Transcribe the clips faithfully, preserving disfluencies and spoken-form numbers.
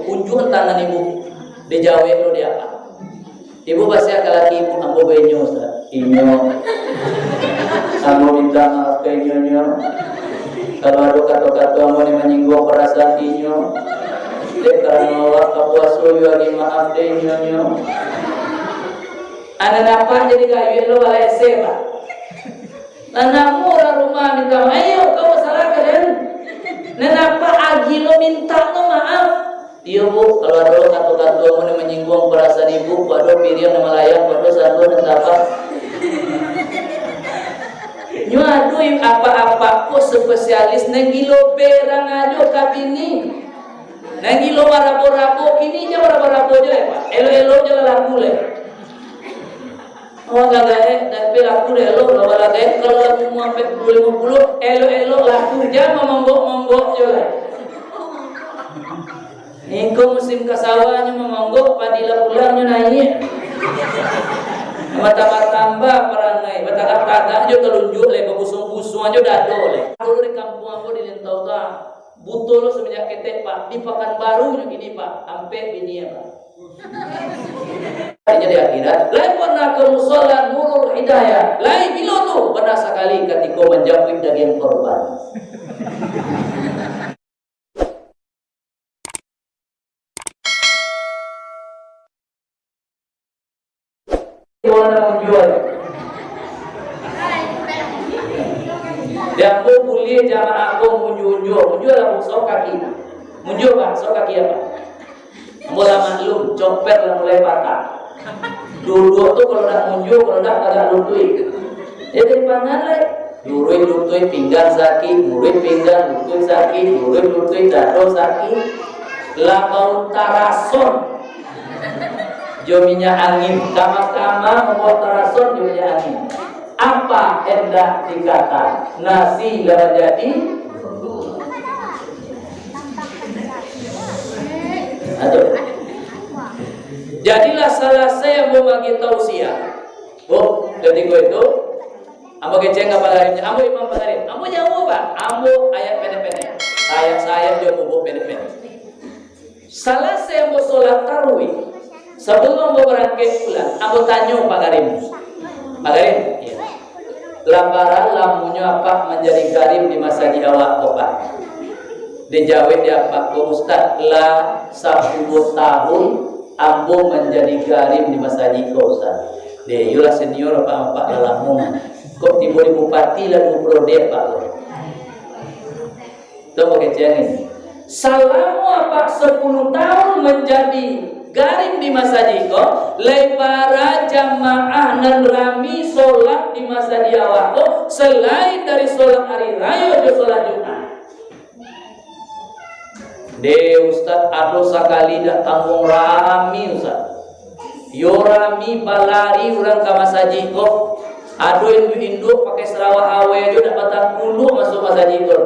Unjuak tangan ibu, dijawek lo di apak. Ibu basiak ka laki ibu, "Ambo bainyo, Ustaz." "Inyo, ambo minta maaf ka inyo-nyo. Kalau ado kato-kato ambo nan manyingguang parasaan inyo, dek karano awak ka puaso juo, agi maaf dek inyo-nyo." Anak apak jadi gayuik lo balese, Pak. Lah namo urang rumah minta maaf, iyo, kau salah ka den. Nan apak agi lo minta lo maaf. Iyo, Bu, kalau ado kato-kato nan manyingguang parasaan ibu, pado piriang nan malayang, pado sanduak nan tabang. Nyo ado apak-apak ko spesialis nan gilo berang ajo ka bini. Nan gilo barabo-rabo, kini jan barabo-rabo jo lai, Pak. Elok-elok jo lah laku lai. Awak gagaek, tapi laku dek elok, lawan lagaek, kalau laku ampek puluah limo puluah, elok-elok laku, jan mamonggok-monggok jo lai. Iko musim kasawa nyo mamonggok, padi lah pulang nyo naiak. Batambah-tambah parangai, batagak-tagak jo talunjuak lai, babusuang-busuang jo dado lai. Dulu di kampuang ambo di Lintau tu, ah, buto lo samanjak ketek, Pak. Di Pakanbaru nyo kini, Pak. Ampek bini, Pak. Jadi akhirat, lai pernah ka musola Nurul Hidayah, lai bilo tu, pernah sakali katiko manjapuik dagiang korban. Di ambo buliah jamaah ko munjua-unjua, munjua lah, Bu, sawo kaki. Munjua, Pak, sawo kaki apak. Ambo lah maklum, copet lah mulai patah. Duduak tu kalau ndak munjua, kalau ndak tagak lutuik. Jadi pangan lai. Luruih lutuik, pinggang sakik, luruih pinggang, lutuik sakik, luruih lutuik, dado sakik. Lah bau tarason jo minyak angin. Kama-kama mambaok tarason jo minyak angin. Apa hendak dikata? Nasi lah manjadi. Aduh. Jadilah salasai ambo bagi tausiah. Bu, katiko itu, ambo kecek ka pagarinyo, ambo imam pagarin. Ambo jauah, Pak. Ambo ayat pendek-pendek. Ayat-ayat jo bubuak pendek-pendek. Salasai ambo solat tarawih, sabalum ambo barangkek pulang, ambo tanyo Pak Garim. "Pak Garim, iya. Lah bara lamonyo apak manjadi garim di masajik awak ko, Pak?" Dijawek dek apak ko, "Ustaz, lah sapuluah tahun ambo manjadi garim di masajik ko, Ustaz." "Deh, iyolah senior apak, apak lah lamo. Kok tibo di bupati lah duo periode apak ko." Tu ambo kecek ni. Salamo apak sapuluah tahun manjadi garim di masajik ko, lai bara jamaah nan rami solat di masajik awak ko, salain dari solat ari rayo jo solat Jumat? Deh, Ustaz, ado sakali dak tangguang rami, Ustaz. Yo rami balari urang ka masajik ko. Ado induak-induak pakai sarawak awai jo dak batangkuluk masuak masajik ko.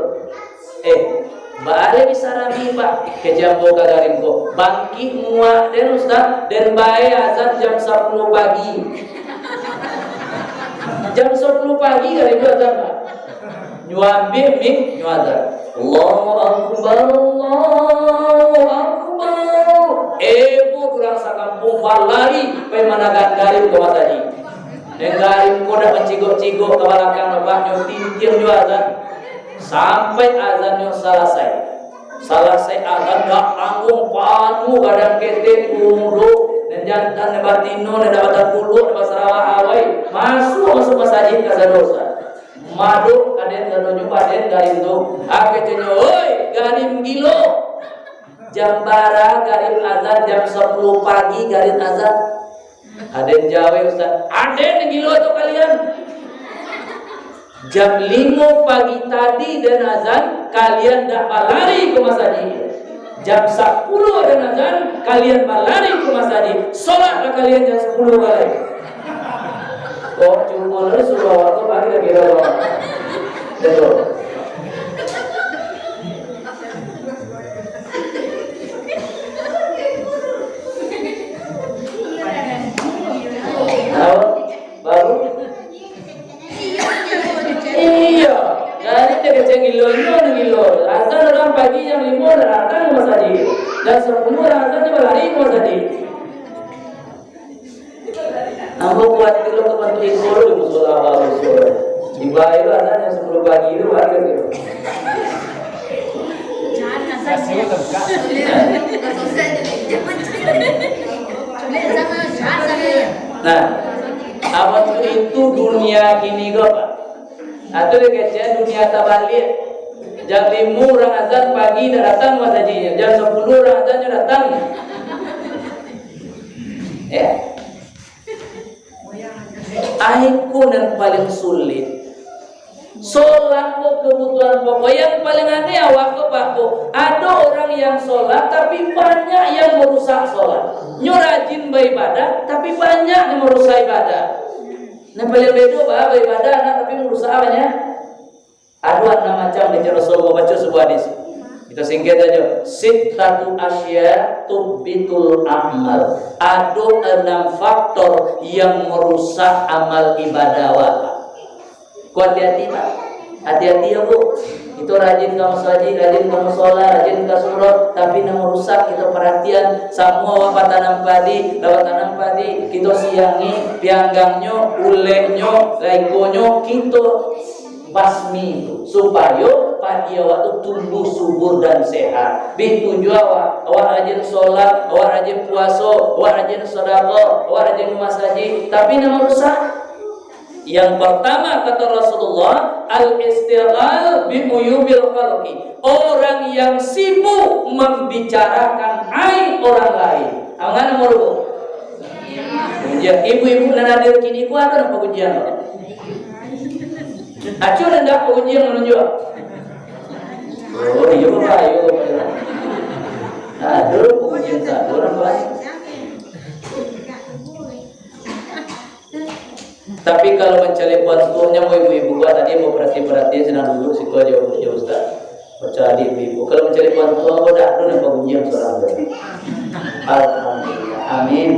Eh, baa lai bisa rami, Pak? Kecek ambo ka garim ko. Bangkik muak den, Ustaz, den bae azan jam sapuluah pagi. Jam sapuluah pagi garim tu azan, Pak. Nyo ambiak mik, nyo azan. "Allahu Akbar, Allahu Akbar." Eh, bu, urang sakampuang balari, pai managak garim ka masajik. Dek garim ko dak mancigok-cigok ka balakang, Pak, nyo tintiang jo azan. Sampai azannyo salasai. Salasai azan, dak tangguang panuah gadang ketek, umur, nan jantan, nan batino, nan dak batangkuluk, nan basarawak awai. Masuak, masuak masajik kasado, Ustaz. Madok ka den, sadonyo baden garim tu. Akhirnyo, "Oi, garim gilo! Jam bara garim azan?" "Jam sapuluah pagi garim azan." Aden jawek, "Ustaz." "Aden gilo tu kalian! Jam limo pagi tadi den azan, kalian dak balari ka masajik. Jam sapuluah den azan, kalian balari ka masajik. Solatlah kalian jam sapuluah balai." Kok cuma lalu suruh awak tu lagi lagi dah. Betul. Tahu? Baru? Iyo. Jadi dia kecek gilo, gilo, gilo. Asal orang pagi jam lima dah datang ke masjid. Jam sepuluh Urang azan jo balari ko tadi. Ambo kuaik tu lo ka bantuak iko lo di musola awak musola. Tibo-tibo azan jam sapuluah pagi tu baliak tu. Nah, abah tu itu dunia kini ko, Pak. Atau dikecek dunia tabaliak. Jam limo urang azan pagi indak datang masajiknyo, jam sapuluah urang azannyo datang. Ya. Ai ko nan paling sulit. Solat ko kebutuhan pokok. Yang paling aneh awak ko, Pak, ko. Ado urang yang solat, tapi banyak yang marusak solat. Nyo rajin baibadah, tapi banyak yang marusak ibadah. Nan paling bedo, Pak, baibadah, nah, tapi marusak apanya? Ado anam macam, kecek Rasulullah, baco sabuah hadis. Kita singkat sajo. "Sittatu asya tuhbitul amal." Ado anam faktor yang marusak amal ibadah awak. Ko hati-hati, Pak. Hati-hati ya, Bu. Kito rajin ka masajik, rajin ka musola, rajin ka surau, tapi nan marusak kito paratian. Samo awak batanam padi, lah batanam padi, kito siangi, pianggangnyo, uleknyo, laikonyo, kito basmi tu, supayo padi awak tu tumbuh subur dan sehat. Bih tujuah awak, awak rajin solat, awak rajin puaso, awak rajin sadakah, awak rajin masajik, tapi nan marusak. Yang pertama kata Rasulullah, al-istighal bi uyubil khalqi. Orang yang sibuk membicarakan aib orang lain. Amangan nomor dua. Ibu-ibu nan hadir kini ko ado nan pagunjiang ko? Acuah nan indak pagunjiang manunjuak. Oh, iyo, bahayo. Ado pagunjiang satu, nampak. Tapi kalau mancaliak bantuaknyo, ibu-ibu, buat tadi mau perhati-perhati, senang duduk siko ajo, ajo Ustaz. Baco adik ibu. Kalau mancaliak bantuak, ambo dak ado nan pagunjiang surang tu. Alhamdulillah. Amin.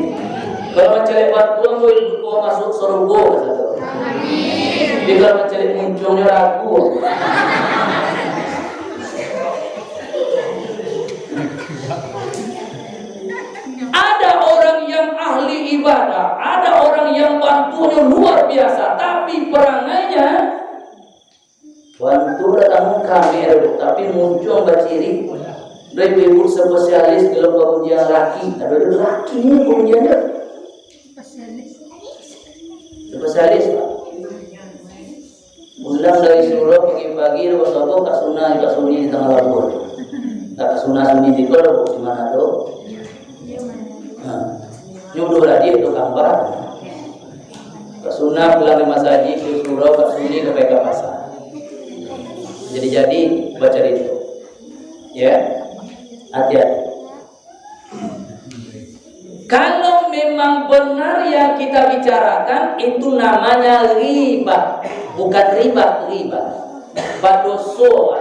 Kalau mancaliak bantuak, ambo ibu ko masuk surga, satu. Amin. Tapi kalau mancaliak muncuangnyo ragu. Ada orang yang ahli ibadah, ada orang yang bantuaknyo luar biasa, tapi perangainya Bantu datang kami ado, tapi muncuang baciri. Ado ibu-ibu spesialis dalam pagunjiang laki, ado laki ni pagunjiang dia. Spesialis, Pak. Pulang dari surau pagi-pagi, dah basobok, Kak Suna, Kak Suni di tangah labuah. Kak Suna sunyi di kau, di mana tu? Ha. Nyuruh lagi tu gambar. Kak Suna pulang dari masajik, ka surau, Kak Suni ka pai ka pasar. Jadi-jadi bacarito. Ya. Hati-hati. Kalau memang benar yang kita bicarakan, itu namanya riba. Bukan riba, riba. Badoso.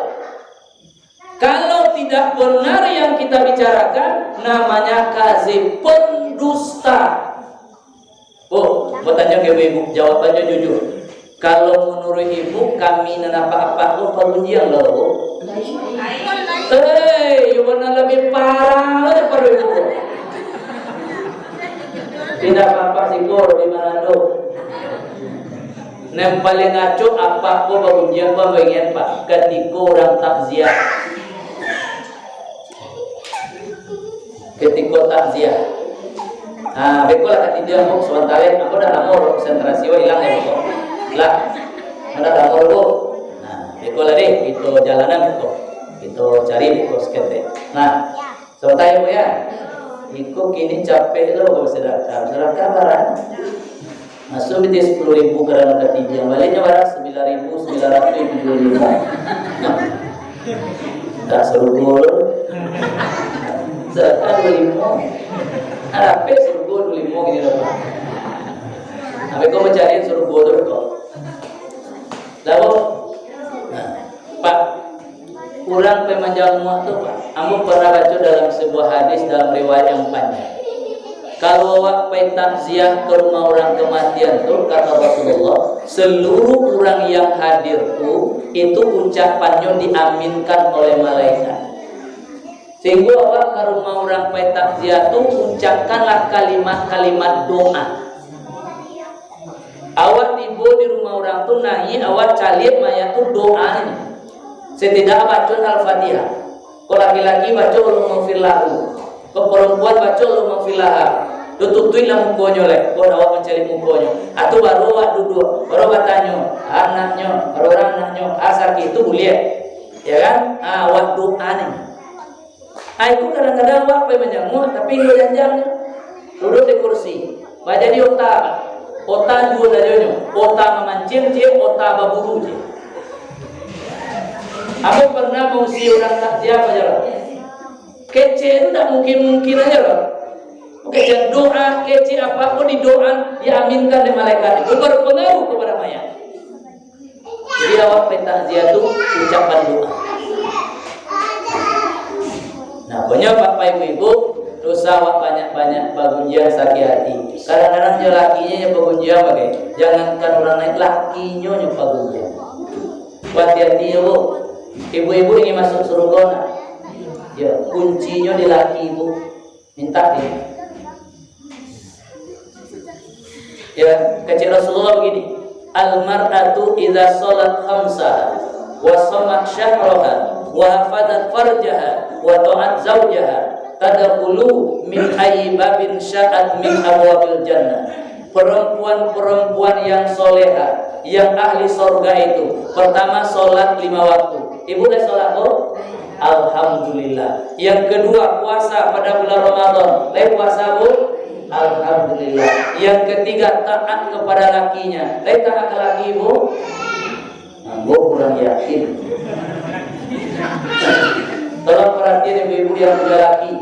Kalau tidak benar yang kita bicarakan, namanya kazib, pendusta. Oh, batanyo ka ibu-ibu, jawabannyo jujur. Kalau manuruik ibu, kami nan apak-apak tu pagunjiang lo, Bu. Hei, iyo bana labiah parah lo daripado ibu. Indak apak-apak siko di Manado. Nan paling acok apak ko bagunjiang ko, ambo ingat, Pak, katiko urang takziah. Katiko takziah. Ah, beko lah katidiang, Bu, sabanta lai. Ambo dah lamo konsentrasi, wah, ilang lai, Bu. Lah. Dah lamo, Bu. Nah, beko lah deh, kito jalanan beko. Kito cari beko saketek. Nah, sabanta, Bu, ya. Iko kini capek lo basadakah. Sadakah barang. Masuak pitih sapuluah ribu ka dalam katidiang, baliaknyo barang sambilan ribu sambilan ratuih tujuah puluah limo. Tak sarugo lo. Sadakah duo limo. Ada ape sarugo duo limo gini lo, Pak? Ape kau mancari sarugo tu, kau? Lalu, nah, Pak, urang pai manjamuak tu, Pak, ambo pernah baco dalam sebuah hadis, dalam riwayat yang panjang. Kalau awak pai takziah ka rumah urang kamatian tu, kata Rasulullah, seluruh urang yang hadir tu, itu ucapannyo diaminkan oleh malaikat. Sahinggo awak ka rumah urang pai takziah tu, ucapkanlah kalimat-kalimat doa. Awak tibo di rumah urang tu, naiak awak caliak mayat tu, doa ni. Satidak baco Al-Fatihah. Kok laki-laki baco Allahummaghfir lahu. Kok parampuan baco Allahummaghfir laha. Tu tutuiklah mukonyo lai. Kok awak mancaliak mukonyo. Atu baru awak duduak. Baru batanyo. Anaknyo. Baru urang anaknyo. Ah, sakik tu buliah. Ya kan? Ah, awak doa ni. Ah, itu kadang-kadang awak pai manjamuah, tapi indak janjang. Duduak di kursi. Bajadi ota. Ota duo sajonyo. Ota mamancing ciek, ota baburu ciek. Ambo pernah mausia urang takziah, Pak Jarod. Kecek tu ndak mungkin-mungkin ajo lah. Kecek doa, kecek apo pun didoa, diaminkan dek malaikat. Itu berpengaruh kepada mayat. Jadi awak pai takziah tu ucapkan doa. Nah, pokoknyo bapak ibu-ibu, dosa awak banyak-banyak bagunjiang sakik hati. Kadang-kadang jo lakinyo nyo bagunjiang bagai. Jangankan urang lain, lakinyo nyo bagunjiang. Hati-hati yo, Bu. Ibu-ibu ingin masuk surga nak? Ya, kuncinyo di laki ibu. Mintak dia. Ya, kecek Rasulullah begini, "Al-mar'atu idza shalat khamsaha, wa shamat syahraha, wa hafazat farjaha, wa ta'at zaujaha, tadkhulu min ayyi babin sya'at min abwabil jannah." Perempuan-perempuan yang soleha, yang ahli sorga itu, pertama, sholat lima waktu. Ibu dah sholat, Bu? Alhamdulillah. Yang kedua, puasa pada bulan Ramadan. Lai puasa, Bu? Alhamdulillah. Yang ketiga, taat kepada lakinya. Lai taat ke laki, Bu? Ambo kurang yakin. Tolong perhatian ibu-ibu yang punya laki.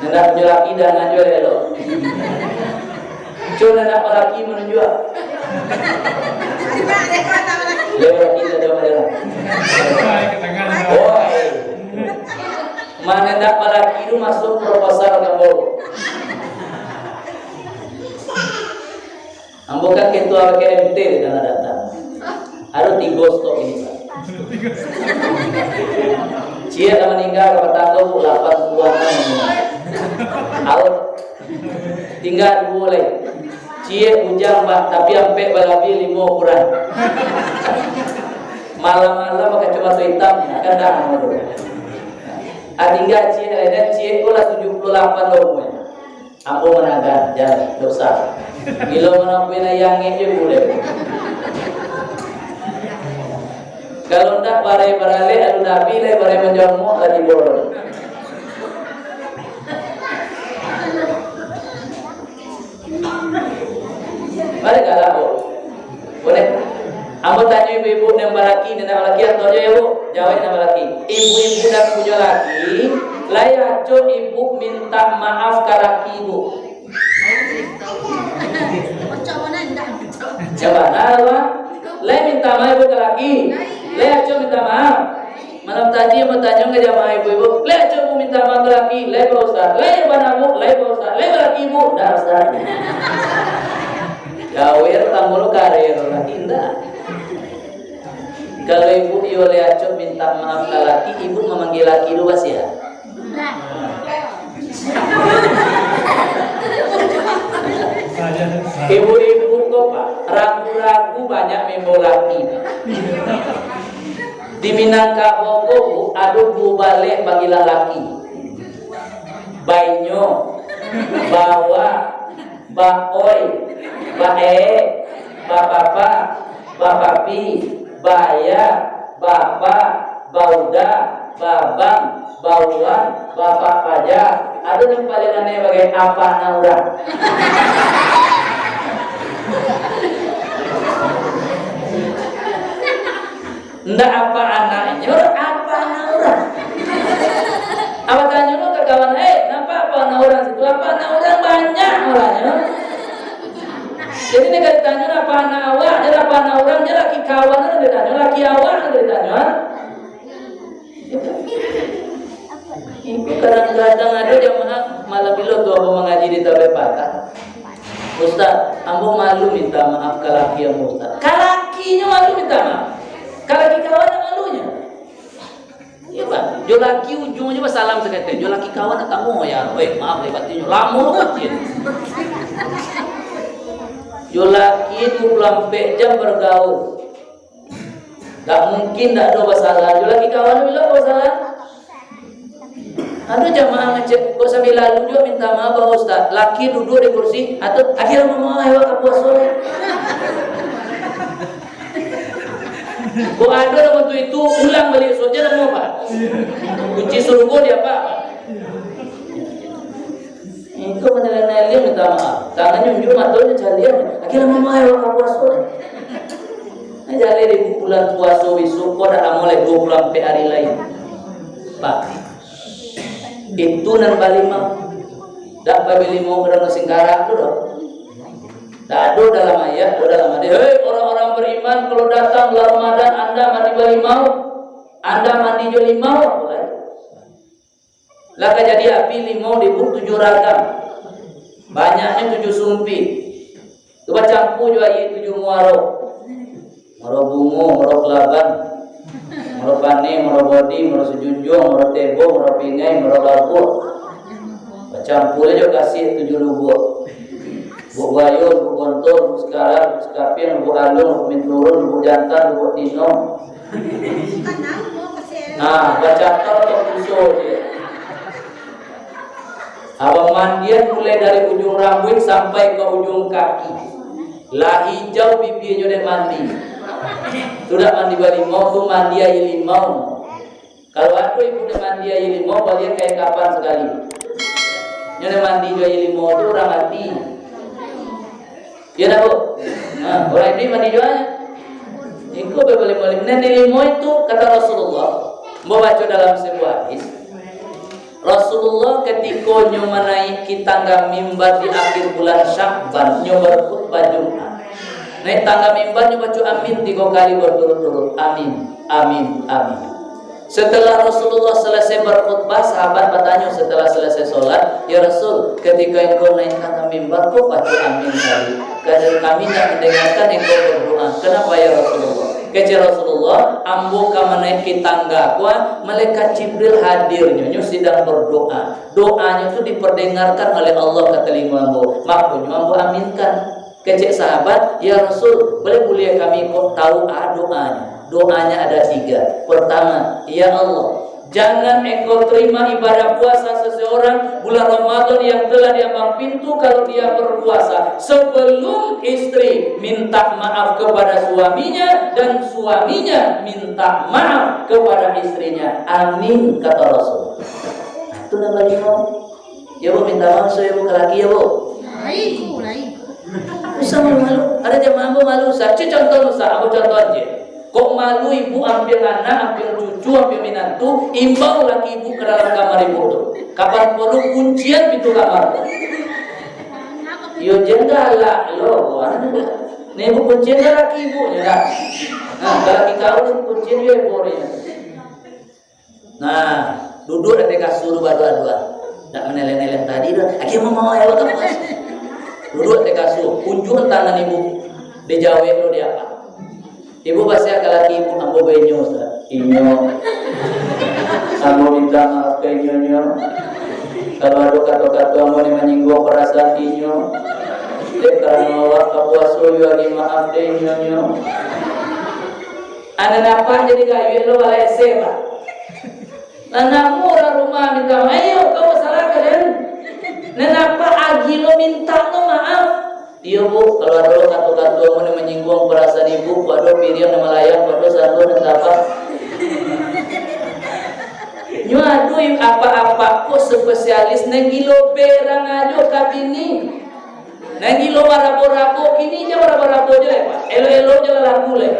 Nan ndak punyo laki, jan ajo elok. Cun, anak laki manunjuak. Lewat laki, tak ada masalah. Oi. Mana ndak balaki tu masuk proposal ka ambo. Ambo kan ketua K M T di Tanah Datar. Ado tigo stok ini, Pak. Ciek lah maningga, ka patanggo pukul lapan puluhan. Aun. Tingga duo lai. Ciek bujang, Pak, tapi ampek balabiah, limo kurang. Malam-malam pakai kacamata itam, kan dah. Ah, tingga ciek lai, dan ciek ko lah tujuh puluh lapan lah umurnyo. Ambo managah, jan, dosa. Bilo manampuin ayang je buliah. Kalau ndak, barai baralek, alun nabi lai, barai manjamuah lah tibo. Barai galak, Bu. Boleh? Ambo tanyo ibu-ibu nan balaki, nan ndak balaki, atau aja ya, Bu? Jawab nan balaki. Ibu-ibu nan punyo laki, lai acok ibu minta maaf ka laki ibu? Yang bana, Bang. Lai minta maaf ibu ka laki? Lai acok minta maaf? Malam tadi ambo tanyo ka jamaah ibu-ibu, lai acok ibu minta maaf ka laki? Lai, Pak Ustaz. Lai bana, Bu? Lai, Pak Ustaz. Lai balaki ibu? Ndak, Ustaz. Gawe tamu lo karir, laki ndak. Kalau ibu iyo lai acok minta maaf ka laki, ibu mamanggia laki dulu, Pak, sia? Ibu-ibu ko, Pak, ragu-ragu banyak maimbau laki. Di Minangkabau ko, Bu, ado duo baleh panggilan laki. Bainyo, bawa, baoi, bae, bapapa, bapapi, baya, bapa, bauda, babang, bauan, bapak paja. Ado nan paling aneh bagai, apak anak urang. Ndak apak anaknyo, apak anak urang. Apak tanyo lo ka kawan, "Eh, nampak apak anak urang situ?" Apak anak urang banyak urangnyo. Jadi, nek ka ditanyo, "Apak anak awak?" Jan apak anak urang, jan laki kawan, jan ditanyo, laki awak, jan ditanyo, ha? Itu kadang-kadang ado jamaah malam bilo tu ambo mangaji di Tabe Patah. "Ustaz, ambo malu minta maaf ka laki ambo, Ustaz." Ka lakinyo malu minta maaf. Ka laki kawan ndak malunyo. Iyo, Pak. Jo laki ujung aja basalam saketek. Jo laki kawan nak tamu, ya. Weh, maaf, leh, batinyo. Lamo lo batin. Jo laki duo puluah ampek jam bagaul. Gak mungkin dak ado basalam. Jo laki kawan bilo basalam. Ado jamaah ngecek, kok sambil lalu juo minta maaf, Pak Ustaz. Laki duduak di kursi, atau, "Agiah mamaaf, awak ka puaso." Kok ado lah bantuak itu, ulang baliak, suap je namo, Pak. Kunci surugo di apa, Pak? Engkau maneleng-neleng minta maaf. Tangan nyunjuk, matonyo caliak. Akhirnya mamaaf, awak ka puaso. Nah, jaleh di bulan puaso bisuak, kok dak lamo lai, duo puluah ampek ari lai. Pak, itu nan balimau. Dak balimau karano singkarak tu doh. Dak ado dalam ayat, ado dalam hadis. "Hei orang-orang beriman, kalau datang bulan Ramadan, anda mandi balimau. Anda mandi jo limau." Lah ka jadi api limau dibuek tujuah ragam. Banyaknyo tujuah sumpik. Tu bacampua jo aia tujuah muaro. Muaro bungo, muaro kalaban, muaro paneh, muaro bodi, muaro sujunjuang, muaro tebo, muaro pingai, muaro labuak. Bacampua jo kasiak tujuah lubuak. Lubuak buayo, lubuak gontor, lubuak sikarat, lubuak sikapiang, lubuak aluang, lubuak minturun, lubuak jantan, lubuak tino. Nah, bacakal atau puso je. Abang mandian mulai dari ujung rambuik sampai ka ujung kaki. Lah hijau bibianyo dek mandi. Tu dak mandi balimau, tu mandi aia limau. Kalau ado ibu dek mandi aia limau, balian kain kapan sakali. Nyo dek mandi jo aia limau tu urang mati. Iyo dak, Bu? Nah, urang iduik mandi juo nyo. Iko balimau-limau. Nan di limau itu, kata Rasulullah, ambo baco dalam sabuah hadis, Rasulullah katiko nyo manaiki tangga mimbar di akhir bulan Sya'ban, nyo bakhutbah Jumaat. Naik tangga mimbar, nyo baco amin tigo kali baturut-turut. Amin, amin, amin. Setelah Rasulullah selesai berkhutbah, sahabat batanyo setelah selesai solat, "Ya Rasul, ketika Engkau naik ka mimbar, kok baco amin tadi? Kami nak mendengarkan Engkau berdoa. Kenapa, ya Rasulullah?" Kecek Rasulullah, "Ambo ka manaiki tangga ko, malaikat Jibril hadir nyo, nyo sidang berdoa. Doanyo tu diperdengarkan oleh Allah ka talingo ambo. Makonyo ambo aminkan." Kecek sahabat, "Ya Rasul, boleh buliah kami kok tahu ah doanya?" Doanya ada tiga. Pertama, "Ya Allah, jangan Engkau terima ibadah puasa seseorang bulan Ramadan yang telah diambang pintu kalau dia berpuasa sebelum istri minta maaf kepada suaminya dan suaminya minta maaf kepada istrinya." Amin, kata Rasul. Itu namanya Ya, Bu, minta maaf, saya, Bu, ka laki, ya, Bu. Lain, lain. Usah malu-malu. Ada jamaah, Bu, malu, Ustaz. Cek contoh, Ustaz. Ambo contoh aja. Kok malu ibu ambil anak, ambil cucu, ambil minantu, imbau laki ibu ke dalam kamar ibu tu. Kapan perlu kuncian pintu kamar tu. Yo, jangan galak lo. Ni ibu kuncian ke laki ibu, ya. Nah, kalau kita kuncian dia boleh. Nah, duduak di ateh kasua tu baduo-duo. Ndak maneleng-neleng tadi tu. Akhirnya mau awak lepas. Duduak di ateh kasua, ujung tangan ibu dijawek tu di apa? Ibu pasti akan laki ibu, "Ambo benyo, Ustaz." "Inyo. Ambo minta maaf ka inyo, nyo. Kalau ado kato-kato ambo ni manyingguang parasaan inyo. Dek karano awak ka puaso juo, agi maaf dek inyo, nyo." Anak nampak jadi gayu lo balese, Pak. Lah namo urang rumah minta maaf, "Iyo, kau salah kalian. Nan apa agi lo minta lo maaf?" "Iyo, Bu, kalau ado kato-kato ambo ni manyingguang parasaan ibu, kok ado piriang nan malayang, kok ado sanduak nan tabang." Nyo ado apa-apa ko spesialis nan gilo berang ajo ka bini. Nan gilo barabo-rabo, kini je barabo-rabo je lai, Pak. Elok-elok je lah laku lai.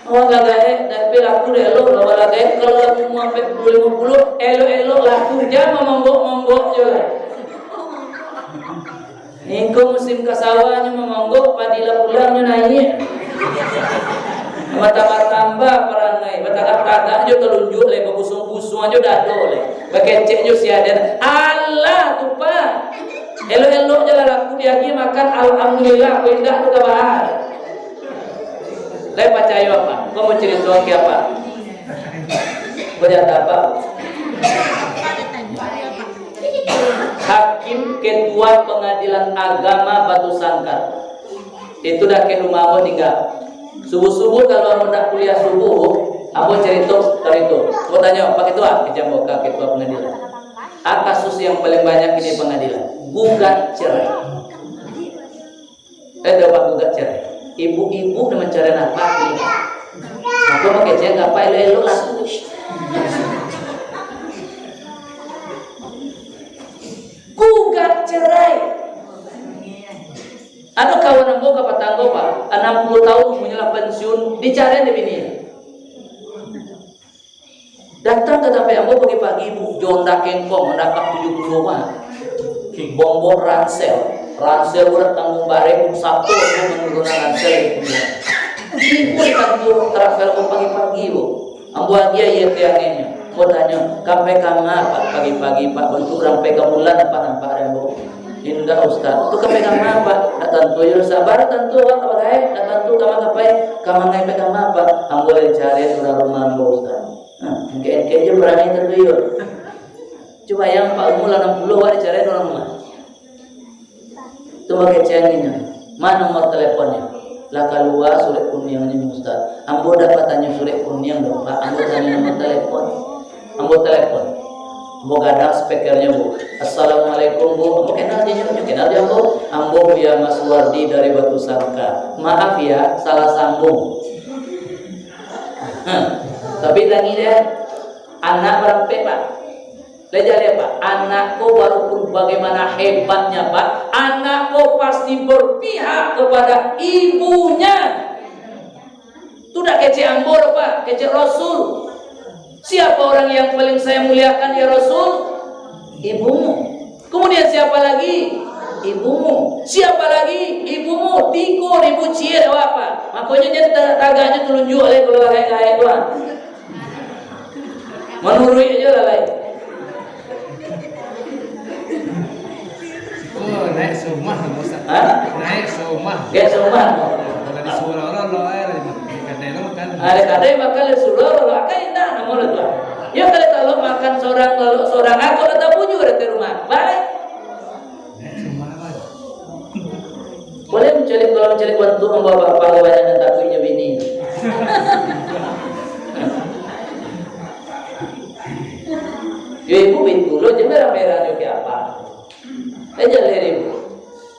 Awak lah gaek, tapi laku dek elok, awak lah gaek, kalau laku umua ampek puluah limo puluah, elok-elok laku, jan mamonggok-monggok jo lah. Ningko musim kasawa nyo mamonggok, padi lah pulang nyo naiak. Batambah-tambah parangai, batagak-tagak jo talunjuak lai, babusuang-busuang jo dado lai, bakecek jo siadan. Alah tu, Pak. Elok-elok je lah laku diagiah makan, alhamdulillah, kok indak tu ka baa. Lai pacayo, Pak? Ko mau carito ka Apak? Berita apa? Hakim Ketua Pengadilan Agama Batu Sangkar. Itu dakek rumah ambo tingga. Subuh-subuh, kalau ambo nak kuliah subuh, ambo carito, carito. Ambo tanyo, "Pak Ketua," kecek ambo ka Ketua Pengadilan, "A, kasus yang paling banyak di pengadilan, gugat cerai." Eh, dah gugat cerai. Ibu-ibu nan mancari nafkah ni. Mako, makecek ka apak elok-elok lah. Gugat cerai. Ado kawan ambo kapatanggo, Pak, anam puluah tahun, umunyo lah pensiun, dicarai dek bini. Datang ka tampek ambo pagi-pagi, Bu, jo Honda kengkong, Honda Cup tujuh puluh, Pak. Bombo ransel, ransel udah tanggung barek, Sabtu ambo manurunan ransel di kuburan. Ibu ditantu travel ambo pagi-pagi, Bu. Ambo agiah aia tiangnyo. Ambo tanyo, "Ka pai kama, Pak, pagi-pagi, Pak? Bantuak urang pai ka bulan, Pak, nampak dek ambo." "Indak, Ustaz." "Tu ka pai kama, Pak?" "Ndak tantu juo, sabar, tantu awak ka bagai, ndak tantu kama ka pai." "Ka mangai pai kama, Pak?" "Ambo dicari urang rumah ambo, Ustaz." Nah, engkek-engkek je barani tantu iyo. Cubo bayangkan, Pak, umua lah anam puluah, awak dicari urang rumah. Tu bakecek angin nyo. "Ma nomor teleponnyo?" "Lah kalua surek kuniangnyo, Ustaz." "Ambo dak batanyo surek kuniang doh, Pak. Ambo tanyo nomor telepon." Ambo telepon. Ambo gadang speakernyo, Bu. "Assalamualaikum, Bu." Ambo kenal je nyo, nyo kenal je ambo. "Ambo Buya Maswardi dari Batu Sangka. Maaf ya, salah sambung." Tapi tangih deh, anak barampek, Pak. Lah jaleh, Pak, anak ko walaupun bagaimana hebatnya, Pak, anak ko pasti berpihak kepada ibunya. Tu dak kecek ambo doh, Pak, kecek Rasul. "Siapa orang yang paling saya muliakan, ya Rasul?" "Ibumu." "Kemudian siapa lagi?" "Ibumu." "Siapa lagi?" "Ibumu." Tigo ribu ciek awak, Pak. Makonyo nyo ta-, tagaknyo talunjuak lai kalau gaek-gaek tu, ah. Manuruik aja lah lai. Oh, naik sumah, Ustaz. Hah? Naik sumah. Naik sumah. Kalau di surau lo, lo, eh, di kadai lo makan. Ada kadai makan di surau lo, akan indah namo lo tu. Ya, kalau, kalau makan seorang, kalau seorang aku lah tak bujur di rumah. Baik. Boleh mencari, kalau mencari bantu membawa apa banyak dan takutnya bini. Ya, ibu itu lo je merah-merah juga apa? Eh, jaleh ibu.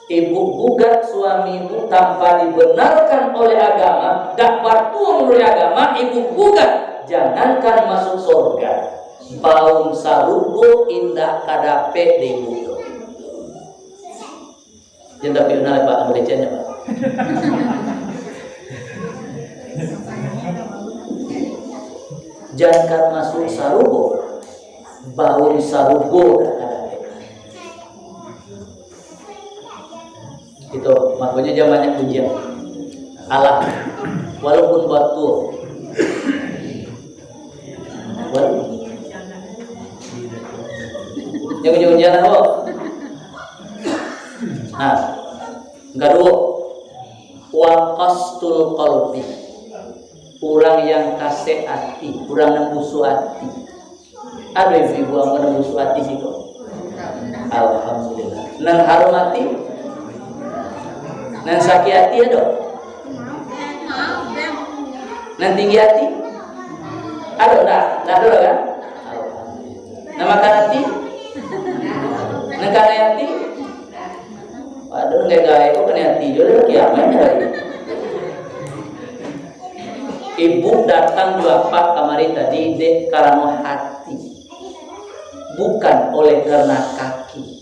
Ibu gugat suami ibu tanpa dibenarkan oleh agama, dak batua menurut agama, ibu gugat. Jangankan masuk surga, baun sarugo indak ka dapek dek ibu tu. Jan tapi benar, Pak, ambo lecehnya, Pak. Jangankan masuk sarugo, baun sarugo dak ka dapek. Itu, makonyo jan banyak pujian. Alah, walaupun batua. Walaupun. Yang pujian-pujian apa? Nah, yang kaduo, wa qastul qalbi. Urang yang kasek ati, urang nan busuak ati. Ado ibu-ibu ambo nan busuak ati siko? Alhamdulillah. Nan harum ati? Nan sakik ati ado? Nan tinggi ati? Ado ndak? Ndak ado kan? Alhamdulillah. Nan makan ati? Nan kanai ati? Waduh, gaek-gaek ko kanai ati juo, lah kiamat lagi. Ibu datang jo apak kamari tadi dek karano hati, bukan oleh karena kaki.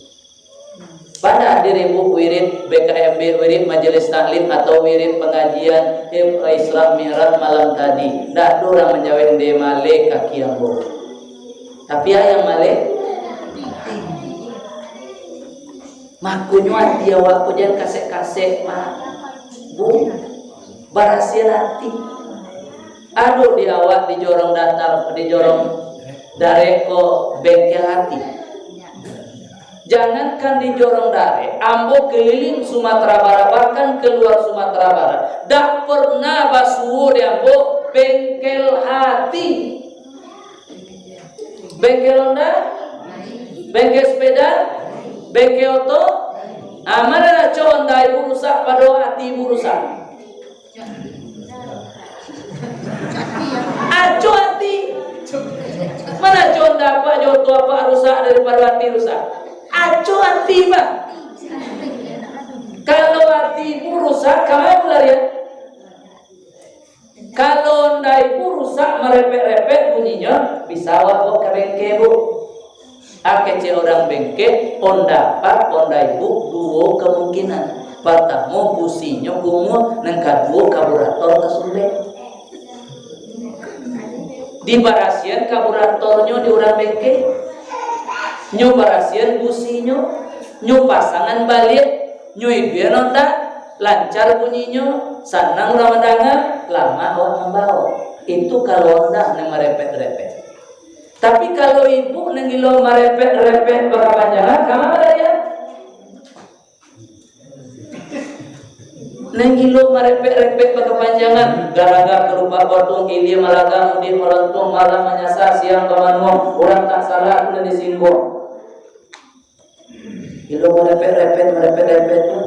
Bana dek ibu wirid B K M B, wirid majelis taklim atau wirid pengajian, eh, Isra Mi'raj malam tadi. Ndak ado urang manjawek, "Nde maleh kaki ambo." Tapi ayang maleh. Makonyo ati awak ko jan kasek-kasek, Pak. Bu, barasiah ati. Ado di awak di jorong datang, di jorong darek ko bengkel ati. Jangankan di jorong darek, ambo keliling Sumatera Barat, bahkan keluar Sumatera Barat, dak pernah basuo di ambo bengkel ati. Bengkel onda, bengkel sepeda, bengkel oto. Ah, ma nan acok onda ibu rusak, pado ati ibu rusak? Acok ati. Ma nan acok onda apak jo oto apak rusak daripado ati rusak? Acok ati, Pak. Kalau ati ibu rusak, ka ma balarian? Kalau onda ibu rusak, marepek-repek bunyinyo, bisa awak bawa ka bengkel, Bu. Ah, kecek urang bengkel, onda apak, onda ibu, duo kemungkinan. Partamo, businyo kumuah, nan kaduo, karburator tasumbek. Dibarasian karburatornyo di urang bengkel. Nyo barasian businyo, nyo pasangan baliak, nyo iduian onda, lancar bunyinyo, sanang urang mandanga, lamak awak mambao. Itu kalau onda nan marepek-repek. Tapi kalau ibu nan gilo marepek-repek bakapanjangan, ka ma balarian? Nan gilo marepek-repek bakapanjangan, garaga kalupa batung, ilia malaga, mudiak malontuang, malam manyasa, siang bamanuang, urang tak salah tu nan disingguang. Gilo marepek-repek, marepek-repek tu.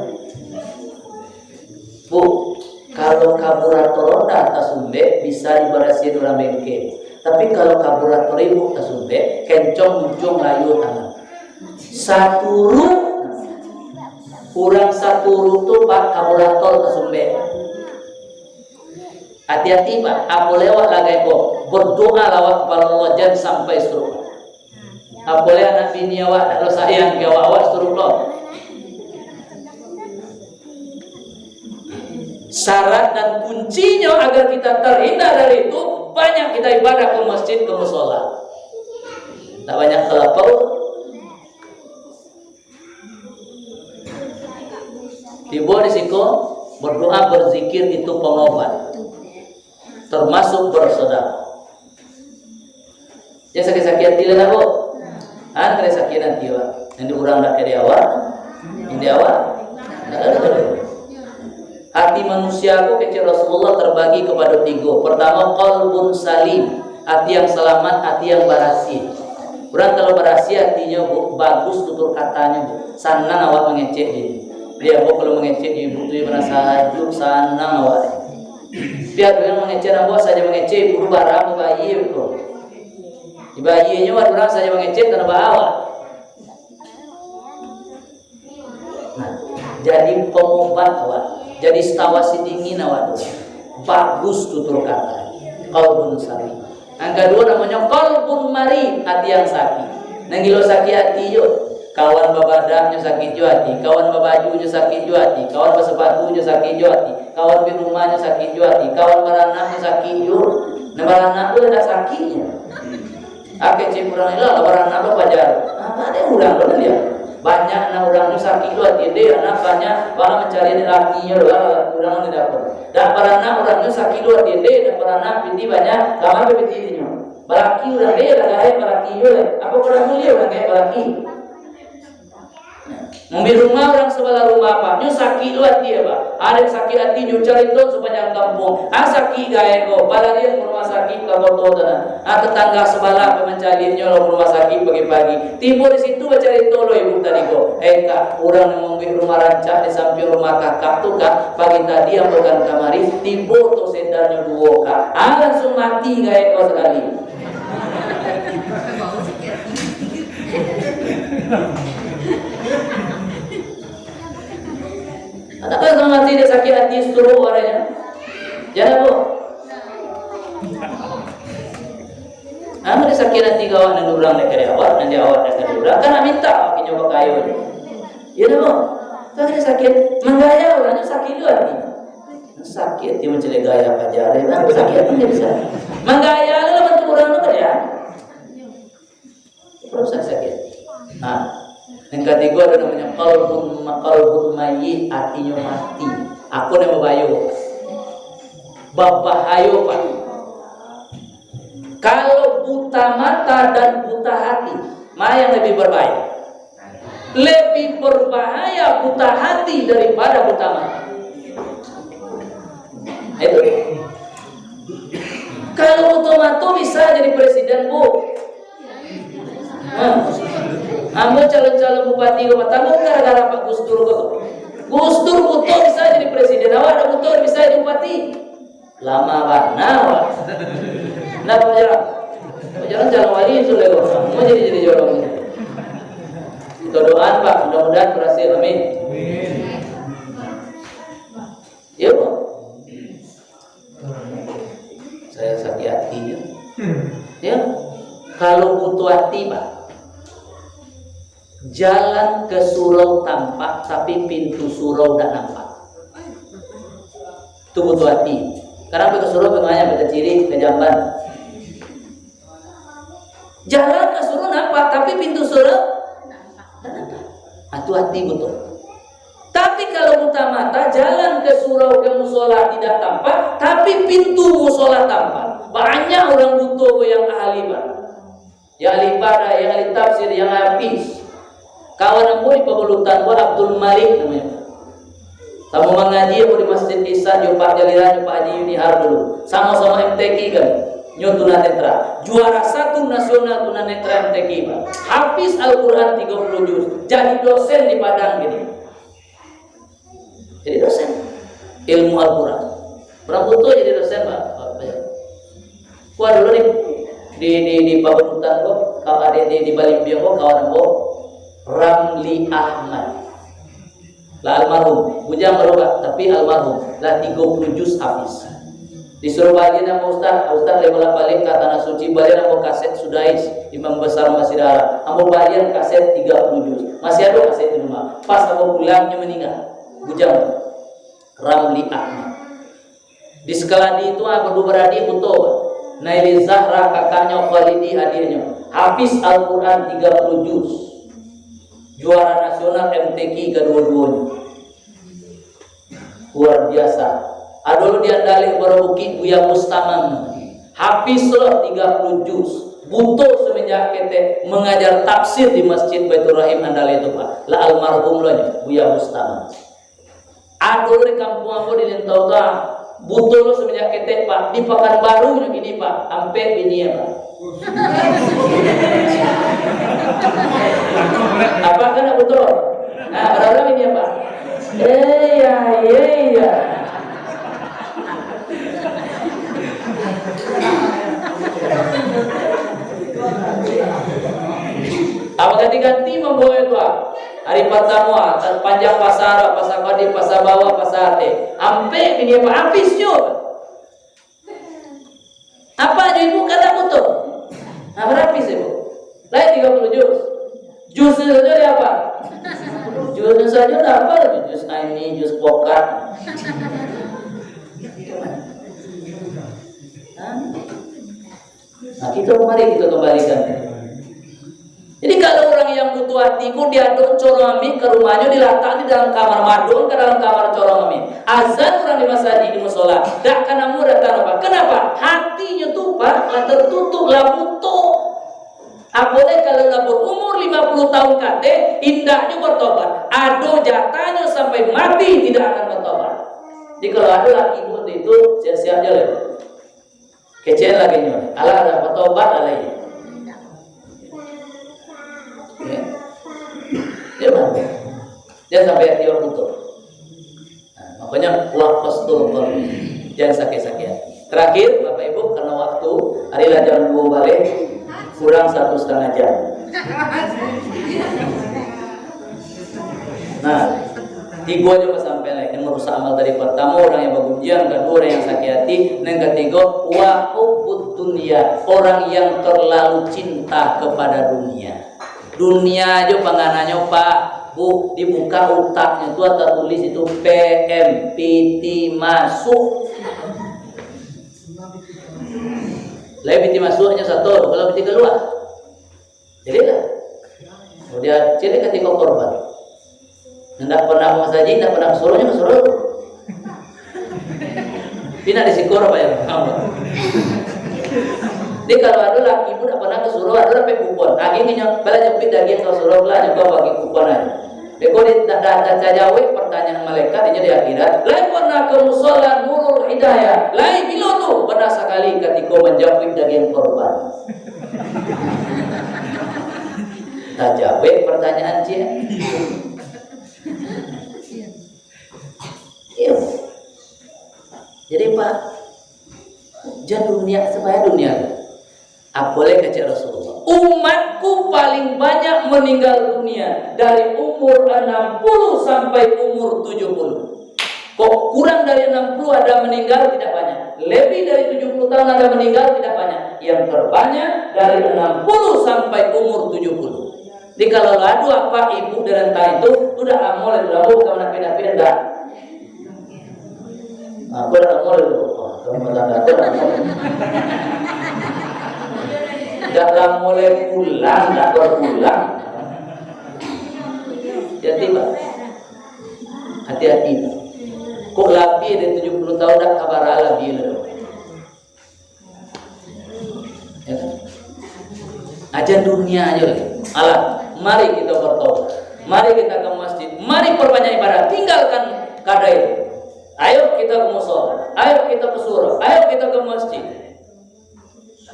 Bu, kalau karburator onda tasumbek, bisa dibarasian urang bengkel. Tapi kalau karburator ibu tasumbek, kencong muncuang layua tangan. Saturuk. Urang saturuk tu, Pak, karburator tasumbek. Ati-ati, Pak. Apo lai awak lagai ko, berdoa lah awak kapado Allah, jan sampai stroke. Apo lai anak bini awak dak lo sayang ka awak, awak stroke lo. Syarat dan kuncinya agar kita terhindar dari itu, banyak kita ibadah ke masjid, ke musola. Tak banyak talapau. Tibo di siko, berdoa, berzikir itu pengobat. Termasuk bersedekah. Jan sakik-sakik ati lah, Bu. Ha, kada sakik ati awak. Nan di urang dak kaya di awak, nan di awak dak ado. Hati manusia ko, kecek Rasulullah, terbagi kepada tiga. Pertama, qalbun salim, hati yang selamat, hati yang barasiah. Urang kalau barasiah hatinyo, Bu, bagus tutur katanyo, Bu, sanang awak mangecek di. Di ambo kalau mangecek di ibu tu, iyo bana sajuk, sanang awak. Tapi ado yang mangecek ambo, sajo mangecek ibu tu, barang bayi ko. Dibayinyo, urang sajo mangecek, tanah baawak. Nah, jadi pengobat awak, jadi setawasi dingin awak tu. Bagus tutur kata. Qalbun salim. Yang kedua namanya qalbun marid, hati yang sakit. Nan gilo sakit hati jo. Kawan babadaknyo sakit jo hati, kawan babajunyo sakit jo hati, kawan basapatunyo sakit jo hati, kawan di rumahnyo sakit jo hati, kawan baranaknyo sakit jo. Nan baranak tu ado sakitnyo. Akeh cik urang ilah lah baranak lo pajar. Apa deh urang lo dia? Banyak nan urang nyo sakik lo hati deh, anak banyak, bala mancari anak lakinyo lo lah, urang nyo dak apo. Dak baranak urang nyo sakik lo hati deh, dak baranak piti banyak, kamar be piti inyo. Balaki urang deh, lah gaek balaki yo, apo kurang mulia urang gaek balaki? Mambali rumah urang sabalah rumah, Pak. Nyo sakik lo hati, Pak. Ado sakik hati, nyo carito sapanjang kampuang. Ah, sakik gaek ko, balarian ka rumah sakik ka koto tu nah. Ah, tetangga sabalah pamancalinnyo lo ka rumah sakik pagi-pagi. Tibo di situ bacarito lo ibu tadi ko. Eh, Kak, urang nan mambuek rumah rancak di sampiang rumah kakak tu, Kak, pagi tadi ambo kan kamari, tibo tu sendalnyo duo, Kak. Ah, langsuang mati gaek ko sakali. Anak kan sama mati dek sakik hati, stroke adanya. Jangan, Bu. Amun dek sakik hati kawan nan urang dek kali awak, nan di awak dek kali urang, kan nak minta awak pinjam bakayo. Iya, Bu. Kan dek sakik, manggaya urang tu sakik tu hati. Sakik hati mancaliak gaya pajar, kan sakik hati jadi sakik. Manggaya tu lah bantuak urang tu kan ya. Rusak sakik. Nah, yang ketiga ada namanya qalbun, qalbun mayyit, hatinyo mati. Aku nan babayo. Babahayo, Pak. Kalau buta mata dan buta hati, mana yang lebih berbahaya? Lebih berbahaya buta hati daripada buta mata. Itu. Kalau buta mata bisa jadi presiden, Bu. Ambo calon-calon bupati ko batangguang gara-gara Pak Gus Dur ko. Gus Dur buto bisa jadi presiden, awak dak buto bisa jadi bupati. Lama bana awak. Nah, Pak Jarang. Pak Jarang calon wali sudah ko. Mau jadi, jadi jorong. Kita doaan, Pak, mudah-mudahan berhasil. Amin. Ya, Pak. Saya sakit hatinya. Ya, kalau butuh hati, Pak, jalan ke surau tampak, tapi pintu surau dak nampak. Itu butuh hati. Kadang ke surau, ke maya, ke ciri, ke jamban. Jalan ka surau nampak, tapi pintu surau tak nampak. Ah, tu hati butuh. Tapi kalau buta mata, jalan ke surau, ke musola tidak tampak, tapi pintu musola tampak. Banyak urang buto ko yang ahli, Pak. Yang ahli ibadah, yang ahli tafsir, yang hafiz. Kawan ambo di Pabalutan ko Abdul Malik namonyo. Samo mangaji ambo di Masjid Ihsan jo Pak Jalilan, Pak Haji Yunihar dulu. Samo-samo M T Q kan. Nyo tunanetra. Juara satu nasional tunanetra M T Q, Pak. Hafiz Al-Quran tiga puluh juz. Jadi dosen di Padang gini. Jadi dosen ilmu Al-Quran. Urang buto jadi dosen, Pak. Pak, Pak. Kuah dulu nih di, di, di Pabalutan ko, kalau ada di, di Balimbiang ko, kawan ko, Ramli Ahmad. Lah almarhum, bujang baru, Pak, tapi almarhum. Lah tiga puluh juz hafiz. Disuruh balian ambo ustaz, ustaz lai bolak-balik ka Tanah Suci, balian ambo kaset Sudais, Imam Besar Masjid Haram. Ambo balian kaset tiga puluh juz. Masih ada kaset di rumah. Pas ambo pulang, nyo meninggal. Bujang. Ramli Ahmad. Di Sekaladi tu, ah, badu baradik buto. Naili Zahra kakaknyo, Khalidi adiaknyo. Hafiz Al-Quran tiga puluh juz. Juara nasional M T Q kadua-duonyo. Luar biasa. Ado lo di Andaleh Baro Bukik, Buya Mustamam. Hafiz lo tiga puluh juz. Buto semenjak ketek, mengajar tafsir di Masjid Baiturrahim Andaleh tu, Pak. Lah almarhum lo nyo, Buya Mustamam. Ado di kampuang ambo di Lintau tu, ah, buto lo semenjak ketek, Pak. Di Pakanbaru nyo kini, Pak. Ampek bini, Pak. Apa kan nak buto? Nah, bara bini, Pak? Eh, ya, ya, ya. Apa ganti-ganti mambawa itu, ah? Hari partamo, ah, panjang pasa, pasa padi, pasa bawah, pasa ateh. Ampek bini, Pak, hafiz nyo. Apa aja ibu kata buto? Nah, bara hafiz ibu? Lai tiga puluh juz. Juz itu saja dia apa? Juz itu saja udah apa lagi? Juz ini, juz pokat. Hah? Nah, kita mari kita kembalikan. Jadi, kalau urang yang butuh hati ko diadok corong amik ka rumahnyo, dilatak di dalam kamar, madok ka dalam kamar corong amik. Azan urang di masajik, di musola, dak ka namuah datang apa. Kenapa? Hatinyo tu, Pak, lah tertutup, lah buto. Apolai kalau lah berumur lima puluh tahun kateh, indaknyo bertobat. Ado jatahnyo sampai mati tidak akan bertobat. Jadi, kalau ado laki buat itu, siap-siap je lah. Kecil lagi nyo. Alah, dah batobat lah lai. Ya. Ya, Bang. Jangan sampai hati orang kotor. Nah, makanya, wa qasdul qalbi. Jangan sakit-sakit hati. Terakhir, Bapak Ibu, karena waktu, hari lah jam dua balik, kurang satu setengah jam. Nah, tigo aja pasampean lai, nan marusak amal tadi. Partamo, urang yang bagunjiang, kaduo, urang yang sakik ati, nan katigo, wa hubbud dunya, orang yang terlalu cinta kepada dunia. Dunia aja pangananyo, Pak, Bu, dibuka utaknyo tu, atau tulis itu P M, piti masuk. Lai piti masuk hanyo satu, kalau piti kalua. Jadilah. Kemudian, ciri katigo korban. Indak pernah ka masajik, indak pernah ka surau, nyo ka surau. Pina di siko, Pak, ya? Jadi, kalau ado laki pun indak pernah ka surau, ado dapek kupon. Agiah nyo, bala japuik dagiang ka surau, bala nyo bagi kupon aja. Beko di, dah, dah, dah tajawab pertanyaan malaikat, inyo di akhirat. Lai pernah ka musola Nurul Hidayah. Lai bilo tu? Pernah sakali katiko manjapuik dagiang korban. Tajawek pertanyaan ciek. Iyo. Jadi, Pak, jan dunia, supaya dunia. Apolai kecek Rasulullah, "Umatku paling banyak meninggal dunia dari umur enam puluh sampai umur tujuh puluh." Kok kurang dari enam puluh ada meninggal, tidak banyak. Lebih dari tujuh puluh tahun ada meninggal, tidak banyak. Yang terbanyak dari enam puluh sampai umur tujuh puluh. Jadi, kalau ado apak ibu di rantau itu, tu dak lamo lai, tu lamo bukan napih-napih, dak. Aku dak lamo lai tu. Oh, kamu makan dak ado lamo. Dak lamo lai pulang, dak bapulang. Jadi, Pak. Hati-hati. Kok labiah dari tujuh puluh tahun dak kabar labiah lah. Ya kan? Aja dunia aja lah. Alah, mari kita bertobat. Mari kita ke masjid. Mari perbanyak ibadah. Tinggalkan kadai. Ayo kita ke musola. Ayo kita ke surau. Ayo kita ke masjid.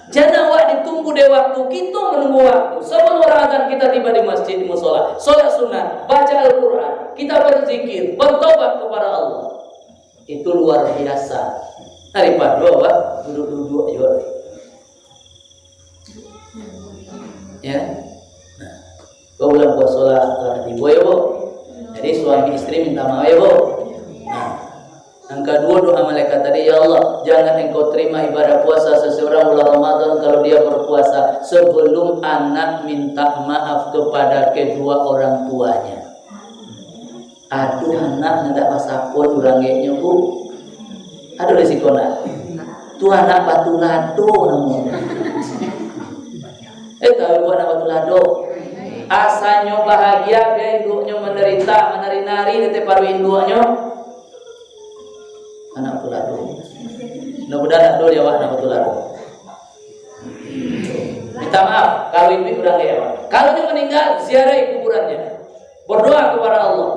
Jan awak ditunggu dek waktu, kita menunggu waktu. Sebelum orang azan kita tiba di masjid, di musola. Solat sunat, baca Al-Quran, kita berzikir, bertobat kepada Allah. Itu luar biasa. Daripada awak duduk-duduk aja. Ya. Nah. Ko bulan puaso lah, lah tibo, ya, Bu. Jadi, suami istri minta maaf, ya, Bu. Nah, yang kedua, doa malaikat tadi, "Ya Allah, jangan Engkau terima ibadah puasa seseorang bulan Ramadan kalau dia berpuasa sebelum anak minta maaf kepada kedua orang tuanya." Aduh, anak ndak basapo urang geknyo, Bu. Ado di siko ndak? Tu anak batu lado namonyo. Eh, tahu buah anak batu lado? Asanyo bahagia, bia induaknyo mandarita, manari-nari di ateh paruik induaknyo. Anak batu lado. Mudah-mudahan ado di awak anak batu lado. Minta maaf, kalau iduik urang kaya awak. Kalau dia meninggal, ziarahi kuburannya. Berdoa kepada Allah.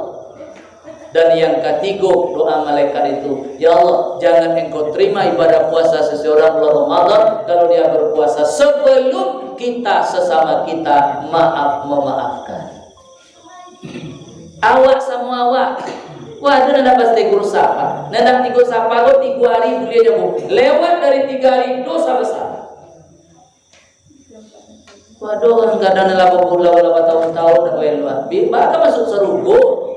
Dan yang katigo, doa malaikat itu, "Ya Allah, jangan Engkau terima ibadah puasa seseorang bulan Ramadan kalau dia berpuasa sebelum kita, sesama kita, maaf memaafkan." Awak samo awak. Wah, tu nan dak pasti guru sapa. Nan dak tigo sapa ko tigo hari buliah nyo, Bu. Lewat dari tigo hari, dosa besar. Waduh, urang kadang lah babulan, lah batahun-tahun dak elok. Bi, baa ka masuk sarugo.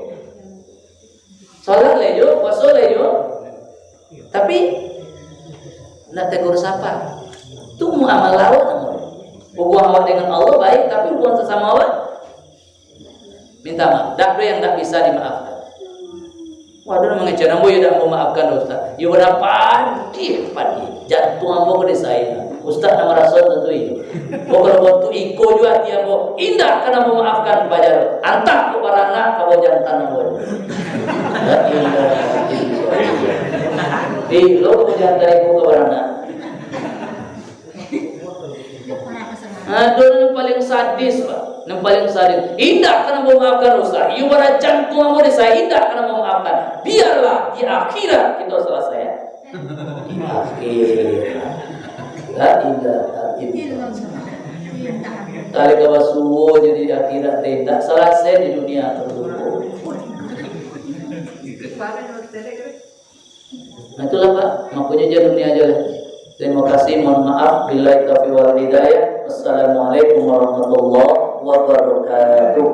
Salat lai yo, puaso lai yo. Tapi, nak tegur sapa? Tu muamalah awak namonyo. Hubungan awak dengan Allah baik, tapi hubungan sasamo awak minta maaf. Dak ado yang dak bisa dimaafkan. Waduh, mangecek ambo, iyo dak ambo maafkan, Ustaz. Iyo, bara padiah, padiah. Jantuang ambo ko disayang. Ustaz nan maraso tantu iyo. Ko kalau bantuak iko juo ati ambo, indak ka ambo maafkan, paja. Antah ko baranak ka ambo jantan ambo. La ilaha illallah. Bilo ko jantan iko ka baranak. Aduh, nan paling sadis, Pak. Nan paling sadis. Indak ka ambo maafkan, Ustaz. Iyo bara jantuang ambo disayang, indak ka ambo maafkan. Biarlah di akhirat kita selesaikan. Akhirat. La ilaha illallah. Tali ka basuo jadi di akhirat, indak selesai di dunia tu. Nah, itulah, Pak. Makonyo jan dunia aja lah. Terima kasih, mohon maaf. Billahi taufiq wal hidayah. Wassalamualaikum warahmatullahi wabarakatuh.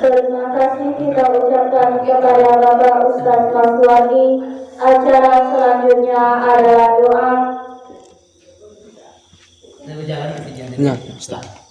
Terima kasih kita ucapkan kepada Bapak Ustaz Maswari. Acara selanjutnya adalah doa. Nah, Ustaz.